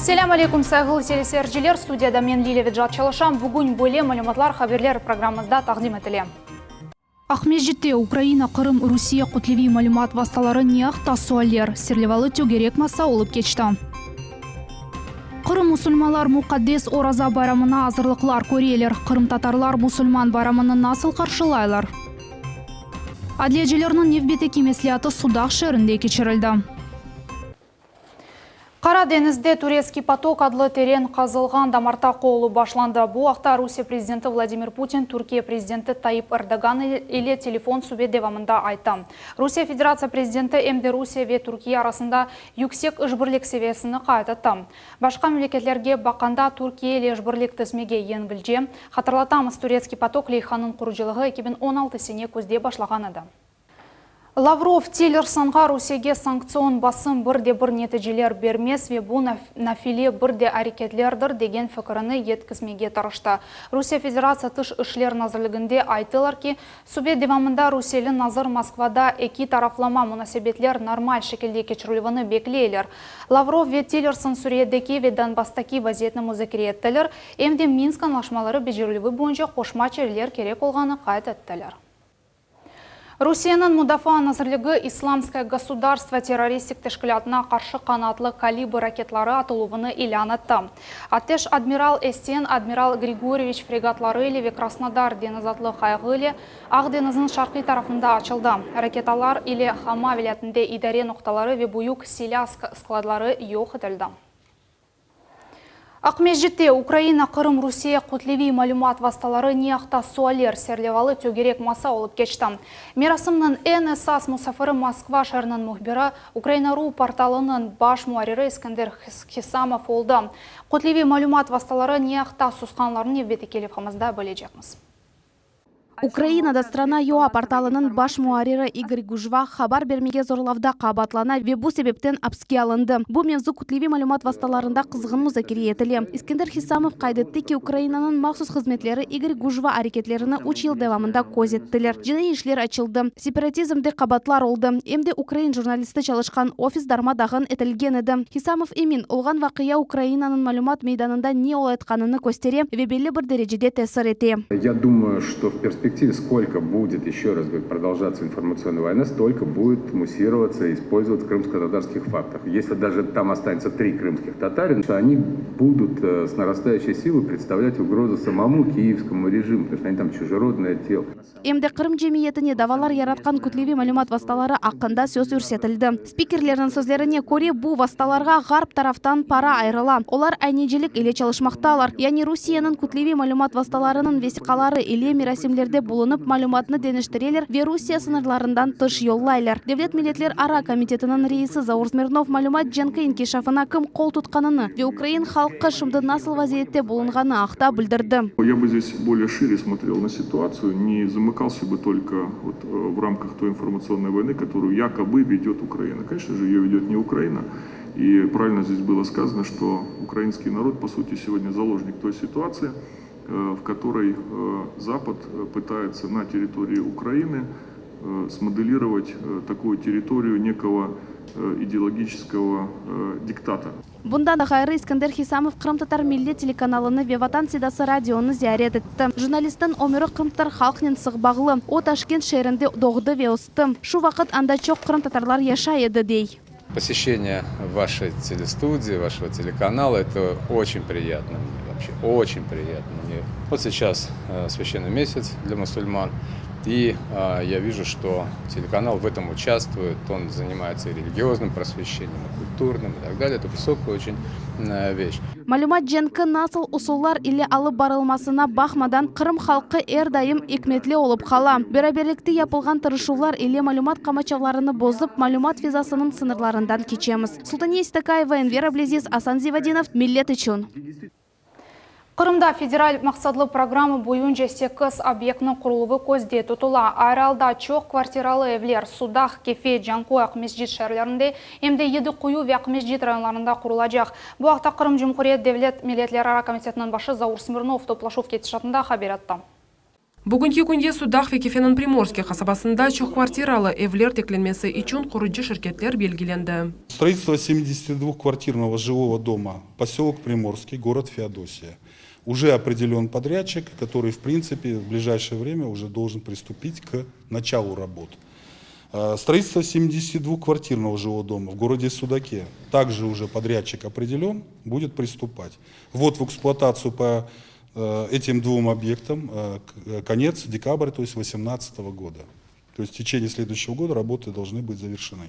Selâm aleyküm, sayğılı teleseyirciler! Studiyada men, Lilâ Vecat, çalışam. Bugün böyle malümatlar, haberler programmamızda taqdim etile. Aqmescitte Ukraina, Qırım, Rusiye kütleviy malümat vastaları ne aqta sualler serlevalı tögerek masa olıp keçti. Qırım musulmanlar muqaddes Oraza bayramına azırlıqlar köreler. Qırımtatarlar musulman bayramını nasıl qarşılaylar? Adliyecilerniñ nevbetteki mesleatı Sudaq şeerinde keçirildi. Qara deñizde Turetskiy potok adlı teren qazılğan damarta qolu başlandı. Bu aqta Rusiye prezidenti Vladimir Putin Türkiye prezidenti Tayyip Erdoğan ile telefon subet devamında ayttı. Rusiye Federatsiya prezidenti em de Rusiye ve Türkiye arasında yüksek işbirlik seviyesini qayd etti. Başqa memleketlerge baqqanda Türkiye ile işbirlik tizmege yengilce. Hatırlatamız, Turetskiy potok leyhanıñ qurucılığı 2016 sene küzde başlağan edi. Lavrov, Tillersonğa Rusiyege sanktsion basım bir de bir neticeler bermez ve bu nafile bir de areketlerdir degen fikirini yetkizmege tırıştı. Rusiye Federatsiya Tış işler nazirliginde ayttılar ki, subet devamında rusiyeli nazir Moskvada eki taraflama munasebetler normal şekilde keçirilüvini bekleyler. Lavrov ve Tillerson Suriyedeki ve Donbasstaki vaziyetni muzakere ettiler, em de Minsk añlaşmaları becerilüvi boyunca qoşma çareler kerek olğanı qayd ettiler. Rusiyeniñ Mudafaa nazirligi İslamskoye gosudarstvo terroristik teşkilâtına qarşı qanatlı Kalibr raketları atıluvını ilân etti. Ateş Admiral Esen, Admiral Grigoryeviç fregatları ile ve Krasnodar deñiz atlı qayığı ile Aq deñizniñ şarqiy tarafında açıldı. Raketalar ile Hama vilâyetinde idare noqtaları ve büyük silâ skladları yoq etildi. Aqmescitte Ukraina, Qırım, Rusiye kütleviy malümat vastaları ne aqta sualler serlevalı tögerek masa olıp keçti. Merasimniñ eñ esas musafiri Moskva şeeriniñ mühbiri, Ukraina.ru portalınıñ baş muarriri Eskender Hisamov oldı. Kütleviy malümat vastaları ne aqta susqanlarını nevbetteki levhamızda bilecekmiz. Ukrainada Strana UA portalınıñ baş muarriri İgor Gujva haber bermege zorlavda qabaatlana ve bu sebepten apske alındı. Bu mevzu kütleviy malümat vastalarında qızğın muzakere etile. İskender Hisamov qayd etti ki, Ukrainanıñ mahsus hızmetleri İgor Gujva areketlerini üç yıl devamında köz ettiler. Cinaiy işler açıldı, separatizmde qabaatlar oldı, em de ukrain jurnalisti çalışqan ofis darma-dağın etilgen edi. Hisamov emin, olğan vaqia Ukrainanıñ malümat meydanında ne olayatqanını köstere ve belli bir derecede tesir ete. Я думаю, что в перспективе сколько будет, еще раз говорю, продолжаться информационная война, столько будет муссироваться и использоваться крымско-татарских фактов. Если даже там останется три крымских татарина, то они будут с нарастающей силой представлять угрозу самому киевскому режиму, потому что они там чужеродное тело. Em de Qırım cemiyetine davalar yaratqan kütleviy malümat vastaları aqqında söz yürsetildi. Spikerlerniñ sözlerine köre, bu vastalarğa ğarp taraftan para ayırıla, olar aynecilik ile çalışmaqtalar, yani Rusiyeniñ kütleviy malümat vastalarınıñ vesiqaları ile merasimlerde bulunıp malümatnı deñiştireler ve Rusiye sıñırlarından tış yollaylar. Devlet milletlerara komitetiniñ reisi Zaur Smirnov malümat cenki inkişafına kim qol tutqanını ve ukrain halqı şimdi nasıl vaziyette bulunğanı aqta bildirdi. Я бы здесь более шире смотрел на ситуацию, не замыкался бы только вот в рамках той информационной войны, которую якобы ведет Украина. Конечно же, ее ведет не Украина. И правильно здесь было сказано, что украинский народ, по сути, сегодня заложник той ситуации, в которой Запад пытается на территории Украины смоделировать такую территорию некого идеологического диктата. Bundan da ğayrı, İskender Hisamov Qırımtatar milliy telekanalını ve Vatan sedası radionı ziyaret etti. Jurnalistniñ ömüri qırımtatar halqnen sıq bağlı. O, Taşkent şeerinde doğdı ve östi. Şu vaqıt anda çoq qırımtatarlar yaşay edi, dey. Посещение вашей телестудии, вашего телеканала, это очень приятно мне, вообще очень приятно мне. Вот сейчас священный месяц для мусульман, и я вижу, что телеканал в этом участвует, он занимается и религиозным просвещением, и культурным, и так далее. Это высокая очень вещь. Malümat cenki nasıl usullar ile alıp barılmasına baqmadan, Qırım halqı er daim ikmetli olıp qala. Beraberlikte yapılğan tırışuvlar ile malümat qamaçavlarını bozıp, malümat fezasınıñ sıñırlarından keçemiz. Sultaniye Seytakayeva, Enver Ablâziz, Asan Zivadinov, Millet içün. Qırımda federal maqsatlı programma boyunca sekiz obyektniñ quruluvı közde tutula. Ayrı alda çoq kvartiralı evler Sudaq, Kefe, Canköy, Aqmescit şeerlerinde, em de Yedi Quyu ve Aqmescit rayonlarında qurulacaq. Bu aqta Qırım Cumhuriyet Devlet milletlerara komitetiniñ başı Zaur Smirnov toplaşuv ketişatında haber etti. Bugünki künge Sudaq ve Kefeniñ Primorskiy qasabasında çoqkvartiralı evler tiklenmesi içün qurucı şirketler belgilendi. Строительство 72-квартирного жилого дома, поселок Приморский, город Феодосия. Уже определен подрядчик, который, в принципе, в ближайшее время уже должен приступить к началу работ. Строительство 72-квартирного жилого дома в городе Судаке. Также уже подрядчик определен, будет приступать. Ввод в эксплуатацию по этим двум объектам конец декабря, то есть 2018 года. То есть в течение следующего года работы должны быть завершены.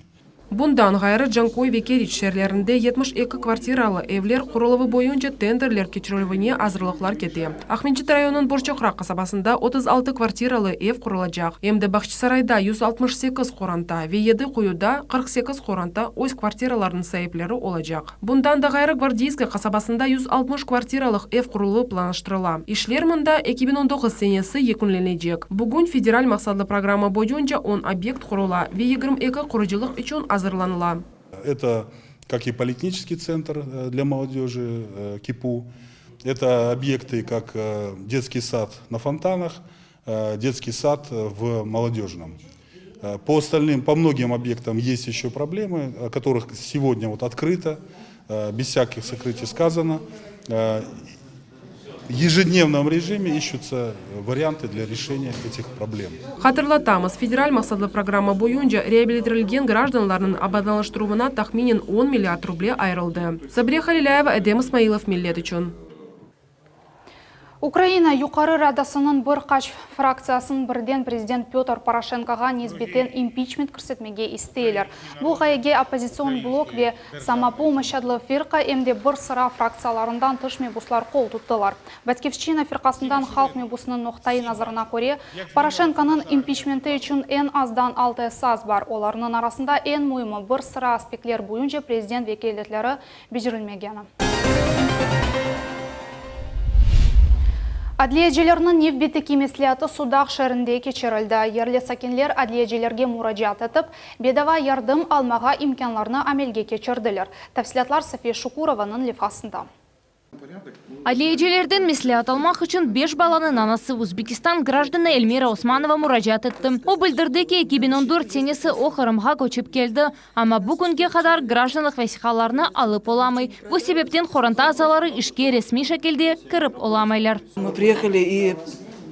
Bundan ğayrı, Canköy ve Keriç şeerlerinde 72 kvartiralı evler quruluvı boyunca tenderler keçirilüvine azırlıqlar kete. Aqmescit rayonınıñ Borçoqraq qasabasında 36 kvartiralı ev qurulacaq. Em de Bağçasarayda 168 qoranta ve Yedi Quyuda 48 qoranta öz kvartiralarınıñ saipleri olacaq. Bundan da ğayrı, Gvardeyskoye qasabasında 160 kvartiralıq ev quruluvı planlaştırıla. İşler mında 2019 senesi yekünlenecek. Bugün federal maqsatlı programma boyunca on obyekt qurula ve 22 qurucılıq içün azırlanıla. Это как и политехнический центр для молодежи КИПУ, это объекты, как детский сад на Фонтанах, детский сад в Молодежном. По остальным, по многим объектам есть еще проблемы, о которых сегодня вот открыто, без всяких сокрытий сказано. В ежедневном режиме ищутся варианты для решения этих проблем. Hatırlatamız, federal maqsatlı programma boyunca reabilitirlengen grajdanlarnıñ abadanlaştıruvına tahminen 10 milliard ruble ayırıldı. Sabriye Halilâyeva, Edem İsmailov, Millet içün. Ukraina Yuqarı Radasınıñ bir qaç fraktsiyası birden prezident Pötr Poroşenkoğa nisbeten impiçment kirsetmege isteyler. Bu ğayege Oppozitsion blok ve Samopomoşç adlı firqa em de bir sıra fraktsiyalarından tış mebuslar qol tuttılar. Batkivşçina firqasından halq mebusınıñ noqtaiy nazarına köre, Poroşenkonıñ impiçmenti içün eñ azdan altı esas bar, olarnıñ arasında eñ müimi, bir sıra aspektler boyunca prezident vekâletleri becerilmegeni. Adliyecilerniñ nevbetteki mesleatı Sudaq şeerinde keçirildi. Yerli sakinler adliyecilerge muracaat etip, bedava yardım almağa imkânlarnı amelge keçirdiler. Tafsilâtlar Safiye Şukurovanıñ levhasında. Adliyecilerden mesleat almaq içün beş balanıñ anası, Özbekistan grajdanı Elmira Osmanova muracaat etti. O bildirdi ki, 2014 senesi o Qırımğa köçip keldi, amma bu künge qadar grajdanlıq vesiqalarını alıp olamay. Bu sebepten qoranta azaları işke resmiy şekilde kirip olamaylar. Мы приехали и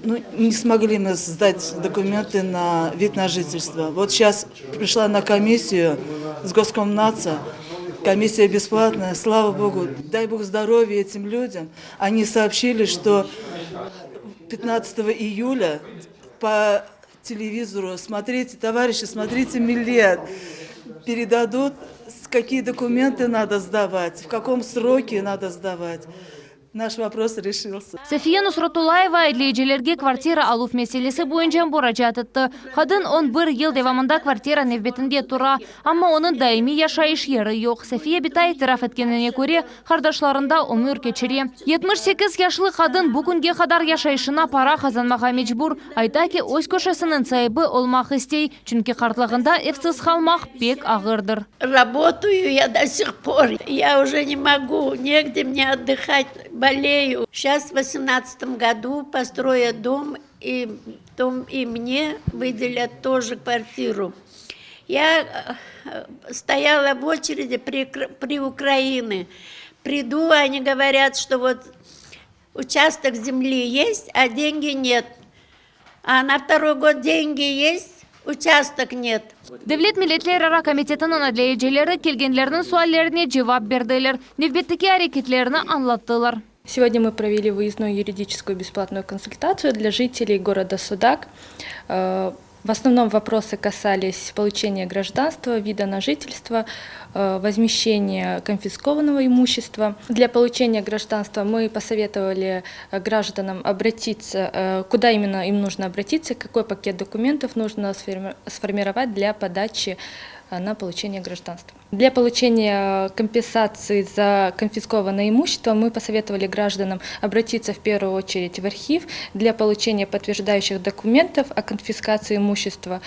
ну, не смогли мы сдать документы на вид на жительство. Вот сейчас пришла на комиссию с Госкомнаца. Комиссия бесплатная, слава Богу. Дай Бог здоровья этим людям. Они сообщили, что 15 июля по телевизору, смотрите, товарищи, смотрите Миллет, передадут, какие документы надо сдавать, в каком сроке надо сдавать. Наш вопрос решился. Safiye Nusratullayeva adliyecilerge kvartira aluv meselesi boyunca muracaat etti. Qadın 11 yıl devamında kvartira nevbetinde tura, amma onıñ daimiy yaşayış yeri yoq. Safiye bitay itiraf etkenine köre, qardaşlarında ömür keçire. 78 yaşlı qadın bu künge qadar yaşayışına para qazanmağa mecbur. Ayta ki, öz köşesiniñ saibi olmaq istey, çünki qartlığında evsiz qalmaq pek ağırdır. Работаю я до сих пор. Я уже не могу, негде мне отдыхать, болею. Сейчас в 18 году построят дом, и, дом, и мне выделят тоже квартиру. Я стояла в очереди при Украине. Приду, они говорят, что вот участок земли есть, а деньги нет. А на второй год деньги есть, участок нет. Devlet milletlerara komitetiniñ adliyecileri kelgenlerniñ suallerine cevap berdiler. Nevbetteki areketlerini añlattılar. Сегодня мы провели выездную юридическую бесплатную консультацию для жителей города Судак. В основном вопросы касались получения гражданства, вида на жительство, возмещения конфискованного имущества. Для получения гражданства мы посоветовали гражданам обратиться, куда именно им нужно обратиться, какой пакет документов нужно сформировать для подачи. на получение гражданства. Для получения компенсации за конфискованное имущество мы посоветовали гражданам обратиться в первую очередь в архив для получения подтверждающих документов о конфискации имущества.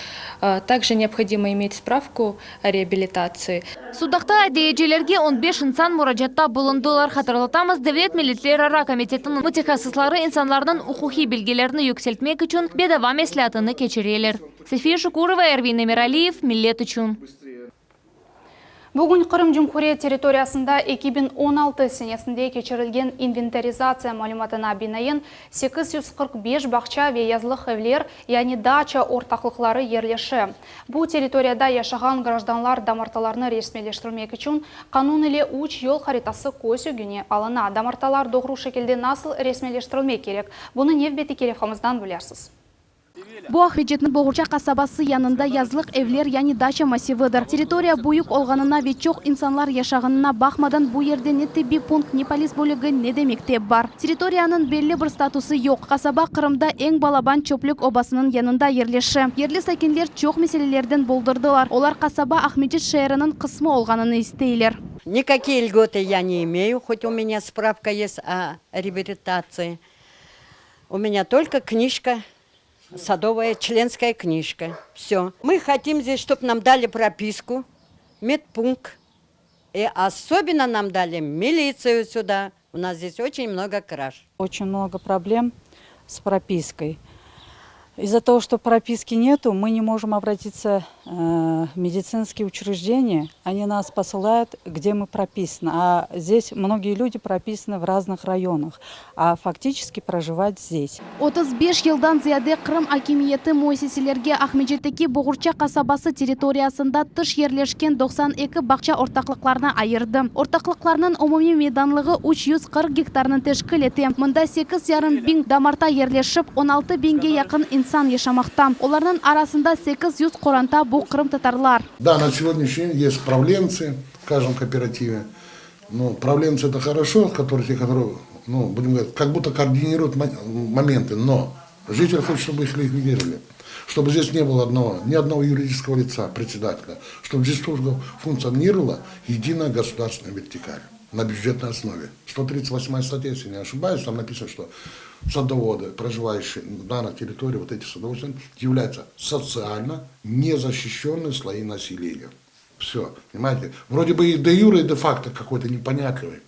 Также необходимо иметь справку о реабилитации. Sudaqta adliyecilerge 15 insan muracaatta bulundılar. Hatırlatamız, Devlet milletlerara komitetiniñ mütehassısları insanlarnıñ uquqiy bilgilerini yükseltmek içün bedava mesleatını keçireler. Safiye Şukurova, Ervin Emiraliyev, Millet içün. Bugün Qırım Cumhuriyet territoriyasında 2016 senesinde keçirilgen inventarizatsiya malümatına binaen 845 bağça ve yazlıq evler, yani daça ortaqlıqları yerleşe. Bu territoriyada yaşağan grajdanlar damartalarını resmiyleştirmek içün qanun ile üç yol haritası köz ögüne alına. Damartalar doğru şekilde nasıl resmiyleştirilmek kerek? Bunı nevbetteki levhamızdan bilersiz. Bu Aqmescitniñ Boğurça qasabası yanında yazlıq evler, yani daça massividir. Territoriya büyük olğanına ve çoq insanlar yaşağanına baqmadan, bu yerde ne tibbiy punkt, ne polis bölügi, ne de mektep bar. Territoriyanıñ belli bir statusı yoq. Qasaba Qırımda eñ balaban çöplük obasınıñ yanında yerleşe. Yerli sakinler çoq meselelerden boldurdılar. Olar qasaba Aqmescit şeeriniñ qısmı olğanını isteyler. Никакие льготы я не имею, хоть у меня справка есть о реабилитации. У меня только книжка, садовая членская книжка. Все. Мы хотим здесь, чтобы нам дали прописку, медпункт. И особенно нам дали милицию сюда. У нас здесь очень много краж. Очень много проблем с пропиской. Из-за того, что прописки нету, мы не можем обратиться э, в медицинские учреждения. Они нас посылают, где мы прописаны. А здесь многие люди прописаны в разных районах, а фактически проживать здесь. 35 yıldan ziyade Qırım akimiyeti müessiselerge Aqmescitteki Boğurça qasabası territoriyasında tış yerleşken 92 bağça ortaqlıqlarını ayırdı. Ortaqlıqlarnıñ umumiy meydanlığı 340 gektarnı teşkil ete. Mında 8,5 biñ damarta yerleşip, 16 biñge yaqın insan yaşamaqta. Olarnıñ arasında 800 qoranta bu qırımtatarlar. Да, на сегодняшний день есть правленцы в каждом кооперативе. Но правленцы это хорошо, которые, те, которые, ну, будем говорить, как будто координируют моменты, но житель хочет, чтобы их ликвидировали. Чтобы здесь не было одного, ни одного юридического лица, председателя. Чтобы здесь тоже функционировала единая государственная вертикаль на бюджетной основе. 138 статья, если не ошибаюсь, там написано, что садоводы, проживающие на данной территории, вот эти садоводы, являются социально незащищенные слои населения. Все, понимаете? Вроде бы и де юре, и де факто какой-то непонятливый.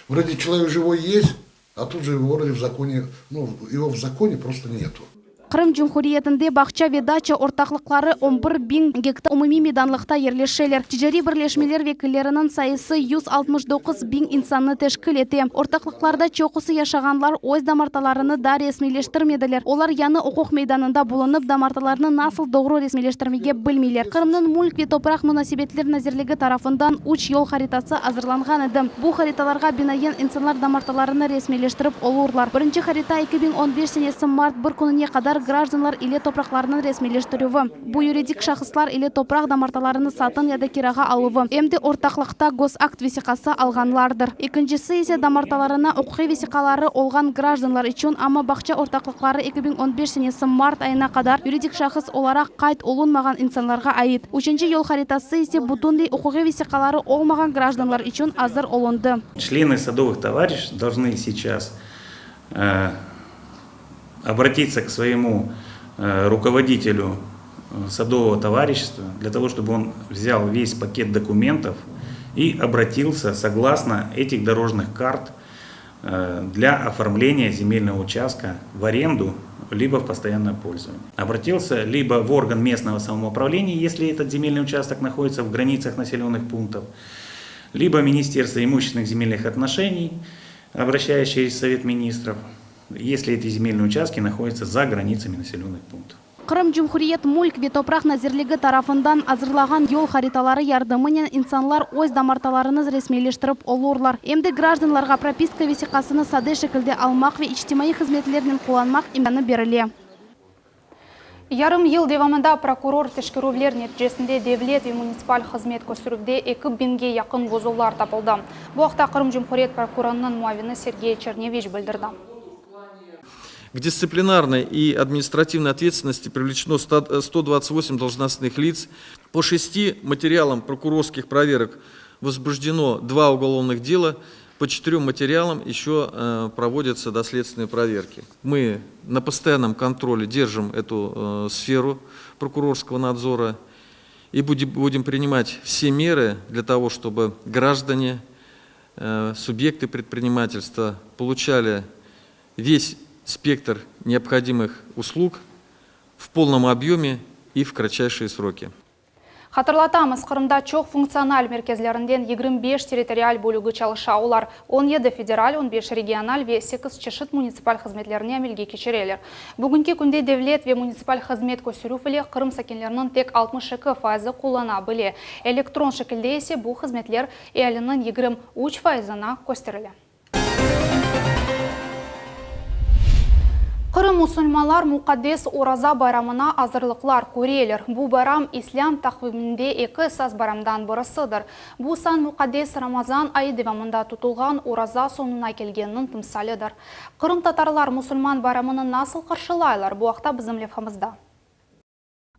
Вроде человек живой есть, а тут же его вроде в законе, ну, его в законе просто нету. Qırım Cumhuriyetinde bağça ve daça ortaqlıqları 11 biñ gektar umumiy meydanlıqta yerleşeler. Ticariy birleşmeler vekilleriniñ sayısı 169 biñ insannı teşkil ete. Ortaqlıqlarda çoqusı yaşağanlar öz damartalarını da resmiyleştirmediler. Olar yañı uquq meydanında bulunıp, damartalarını nasıl doğru resmiyleştirmege bilmeyler. Qırımnıñ Mülk ve topraq munasebetler nazirligi tarafından üç yol haritası azırlanğan edi. Bu haritalarğa binaen insanlar damartalarını resmiyleştirip olurlar. Birinci harita 2015 senesi mart bir kününe qadar grajdanlar ile topraqlarınıñ resmiyleştirüvi. Bu yuridik şahıslar ile topraq damartalarını satın ya da kirağa aluvı, em de ortaqlıqta gosakt vesiqası alğanlardır. Ekincisi ise damartalarına uquqiy vesiqaları olğan grajdanlar içün, amma bağça ortaqlıqları 2015 senesi mart ayına qadar yuridik şahıs olaraq qayd olunmağan insanlarğa ait. Üçünci yol haritası ise bütünley uquqiy vesiqaları olmağan grajdanlar içün azır olundı. Члены садовых товариществ должны сейчас э, обратиться к своему э, руководителю э, садового товарищества для того, чтобы он взял весь пакет документов и обратился согласно этих дорожных карт э, для оформления земельного участка в аренду либо в постоянное пользование. Обратился либо в орган местного самоуправления, если этот земельный участок находится в границах населенных пунктов, либо Министерство имущественных земельных отношений, обращаясь через Совет Министров, если эти земельные участки находятся за границами населенных пунктов. Qırım Cumhuriyet Mülk ve Topraq Nazirligi tarafından azırlağan yol haritaları yardımınen insanlar öz damartalarını resmiyleştirip olurlar. Em de grajdanlarğa propiska vesiqasını sade şekilde almaq ve içtimaiy hızmetlernen qullanmaq imkânı berile. Yarım yıl devamında prokuror teşkerüvler neticesinde devlet ve munitsipal hızmet kösterüvde 2 biñge yaqın bozuvlar tapıldı. Bu aqta Qırım Cumhuriyet prokurorınıñ muavini Sergey Çerneviç bildirdi. К дисциплинарной и административной ответственности привлечено 128 должностных лиц. По шести материалам прокурорских проверок возбуждено два уголовных дела. По четырем материалам еще э, проводятся доследственные проверки. Мы на постоянном контроле держим эту э, сферу прокурорского надзора и будем принимать все меры для того, чтобы граждане, э, субъекты предпринимательства получали весь спектр необходимых услуг в полном объеме и в кратчайшие сроки. Hatırlatamız, Qırımda çoq funktsional merkezlerinden 25 territorial bölügi çalışa. Olar 17 federal, 15 regional ve 8 çeşit munitsipal hızmetlerini amelge keçireler. Bugünki künde devlet ve munitsipal hızmet kösterüv ile Qırım sakinleriniñ tek 62 fayızı qullana bile. Elektron şekilde ise bu hızmetler ealiniñ 23 fayızına kösterile. Qırım musulmanlar muqaddes Oraza bayramına azırlıqlar köreler. Bu bayram İslâm taqviminde eki esas bayramdan birisidir. Bu san muqaddes Ramazan ayı devamında tutulğan oraza soñuna kelgeniniñ timsalidir. Qırımtatarlar musulman bayramını nasıl qarşılaylar? Bu aqta bizim levhamızda.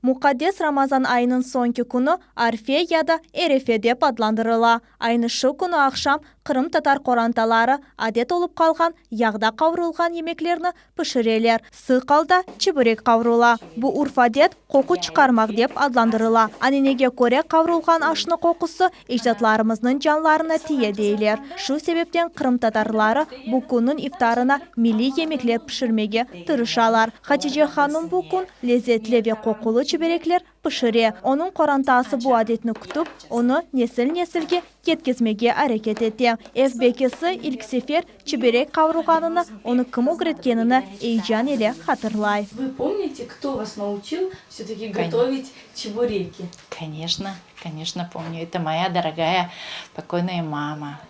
Muqaddes Ramazan ayınıñ soñki künü Arfe ya da Erefe dep adlandırıla. Aynı şu künü aqşam qırımtatar qorantaları adet olıp qalğan yağda qavurılğan yemeklerni pişireler, sıq alda çiberek qavrula. Bu urf-adet qoqu çıqarmaq dep adlandırıla. Ananege köre qavrulğan aşnıñ qoqusı ecdatlarımıznıñ canlarına tiye deyler. Şu sebepten qırımtatarları bu künniñ iftarına milliy yemekler pişirmege tırışalar. Hatice hanım bu kün lezetli ve qoqulı çiberekler pişire. Onıñ qorantası bu adetni kütip, onı nesil-nesilge yetkizmege areket ete. Ev bekisi ilk sefer çiberek qavurğanını, onı kim ögretkenini eyecan ile hatırlay. Вы помните, кто вас научил все-таки готовить чебуреки? Конечно, конечно помню. Это моя дорогая покойная мама.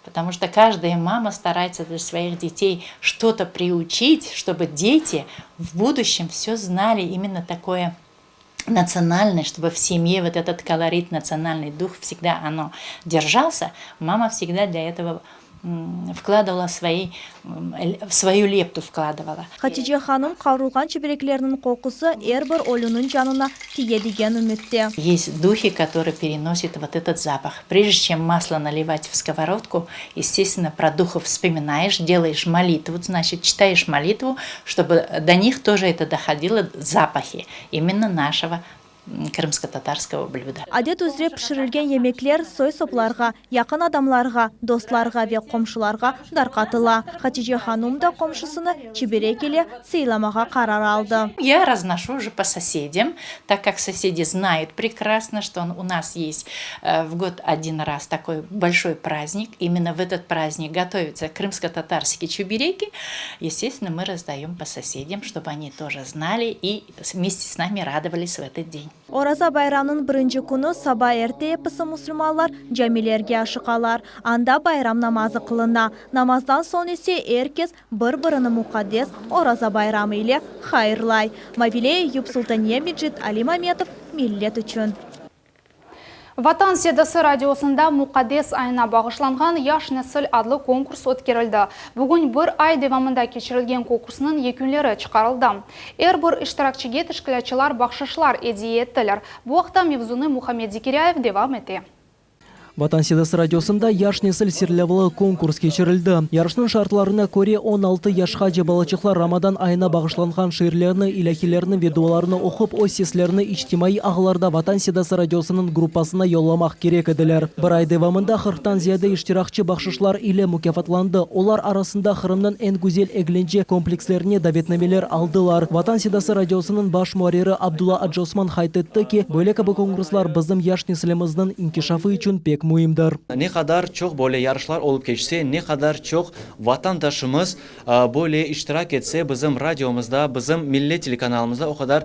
Потому что каждая мама старается для своих детей что-то приучить, чтобы дети в будущем все знали именно такое национальное, чтобы в семье вот этот колорит, национальный дух всегда оно держался. Мама всегда для этого вкладывала свои, в свою лепту вкладывала. Hatice hanım qavurılğan çibereklerniñ qoqusı er bir ölüniñ canına tiye degen ümütte. Есть духи, которые переносят вот этот запах. Прежде чем масло наливать в сковородку, естественно, про духов вспоминаешь, делаешь молитву, значит, читаешь молитву, чтобы до них тоже это доходило, запахи именно нашего крымско-татарского блюда. Adet üzre pişirilgen yemekler soy-soplarğa, yaqın adamlarğa, dostlarğa ve qomşularğa darqatıla. Hatice hanım da qomşusını çiberek ile sıylamağa qarar aldı. Я разношу уже по соседям, так как соседи знают прекрасно, что у нас есть э, в год один раз такой большой праздник. Именно в этот праздник готовятся крымско-татарские чебуреки. Естественно, мы раздаем по соседям, чтобы они тоже знали и вместе с нами радовались в этот день. Oraza bayramnıñ birinci künü saba erte episi musulmanlar camilerge aşıqalar. Anda bayram namazı qılına. Namazdan soñ ise er kes bir-birini muqaddes Oraza bayramı ile hayırlay. Mavile Eyüp Sultaniye Mecit Ali Mametov, Millet içün. Vatan sedası radiosında Muqaddes ayına bağışlanğan Yaş nesil adlı konkurs ötkerildi. Bugün bir ay devamında keçirilgen konkursnıñ yekünleri çıqarıldı. Er bir iştirakçige teşkilâtçılar bahşışlar ediye ettiler. Bu aqta mevzunı Muhammed Zekiryayev devam ete. Vatan sedası radiosında Yaş nesil serlevlı konkurs keçirildi. Yarışnıñ şartlarına köre, 16 yaşqace balaçıqlar Ramadan ayına bağışlanğan şiirlerni, ilâhilerni ve dualarnı oqup, öz seslerini içtimaiy ağlarda Vatan sedası radiosınıñ gruppasına yollamaq kerek ediler. Bir ay devamında qırqtan ziyade iştirakçi bahşışlar ile mukâfatlandı, olar arasında Qırımnıñ eñ güzel eglence komplekslerine davetnameler aldılar. Vatan sedası radiosınıñ baş muarriri Abdulla Aciosman qayd etti ki, böyle kibi konkurslar bizim yaş nesilimizniñ inkişafı içün pek müimdir. Ne qadar çoq böyle yarışlar olıp keçse, ne qadar çoq vatandaşımız böyle iştirak etse bizim radiomızda, bizim Millet telekanalımızda o qadar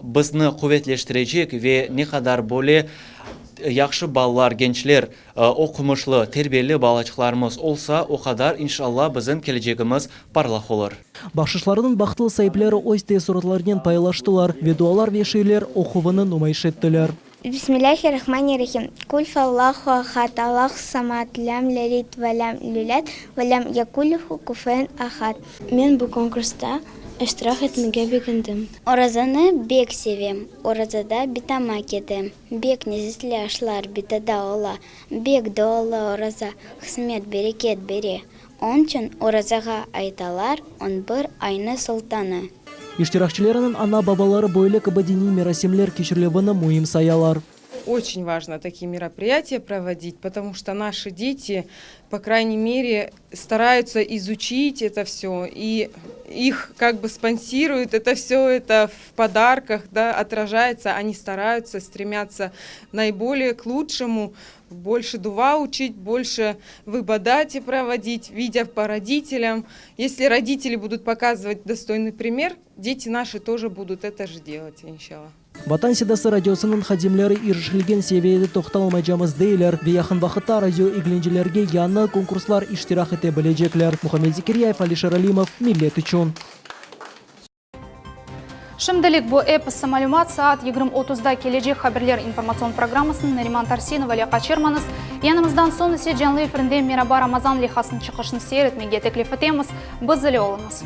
bizni quvetleştirecek ve ne qadar böyle yahşı balalar, gençler, oqumışlı, terbiyeli balaçıqlarımız olsa, o qadar, inşallah, bizim kelecegimiz parlaq olur. Bahşışlarnıñ bahtlı saipleri öz teessuratlarınen paylaştılar ve dualar ve şiirler oquvını numayış ettiler. Bismillâhi rahmani rahim. Kul huvallahu ahad, Allahu samad, lâm yelid ve lâm yulad, ve lâm yekul lehu kufuven ahad. Men bu konkursta iştirak etmege begendim. Orazanı bek sevem. Orazada bitama ketem. Bek lezzetli aşlar bitada ola. Bek dualı oraza hızmet, bereket bere. Onıçün orazağa aytalar on bir aynıñ sultanı. İştirakçilerniñ ana-babaları böyle kibi diniy merasimler keçirilüvini müim sayalar. Очень важно такие мероприятия проводить, потому что наши дети, по крайней мере, стараются изучить это все, и их как бы спонсируют, это все это в подарках да, отражается, они стараются, стремятся наиболее к лучшему, больше дуа учить, больше в ибадате проводить, видя по родителям. Если родители будут показывать достойный пример, дети наши тоже будут это же делать, иншалла. Vatan Sedası radiosınıñ hadimleri irişilgen seviyede toqtalmaycaqmız deyler ve yaqın vaqıtta radio eglencelerge yañı konkurslar iştirak ete bilecekler. Muhammed Zekiryayev, Alişer Alimov, Millet içün. Şimdilik bu episi malümat saat 20.30-da kelecek haberler informatsion programmasını Nariman Tarsinova ile qaçırmañız. Yayınımızdan soñ ise canlı efirinde Meraba Ramazan leyhasınıñ çıqışını seyir etmege teklif etemiz. Biz ile oluñız.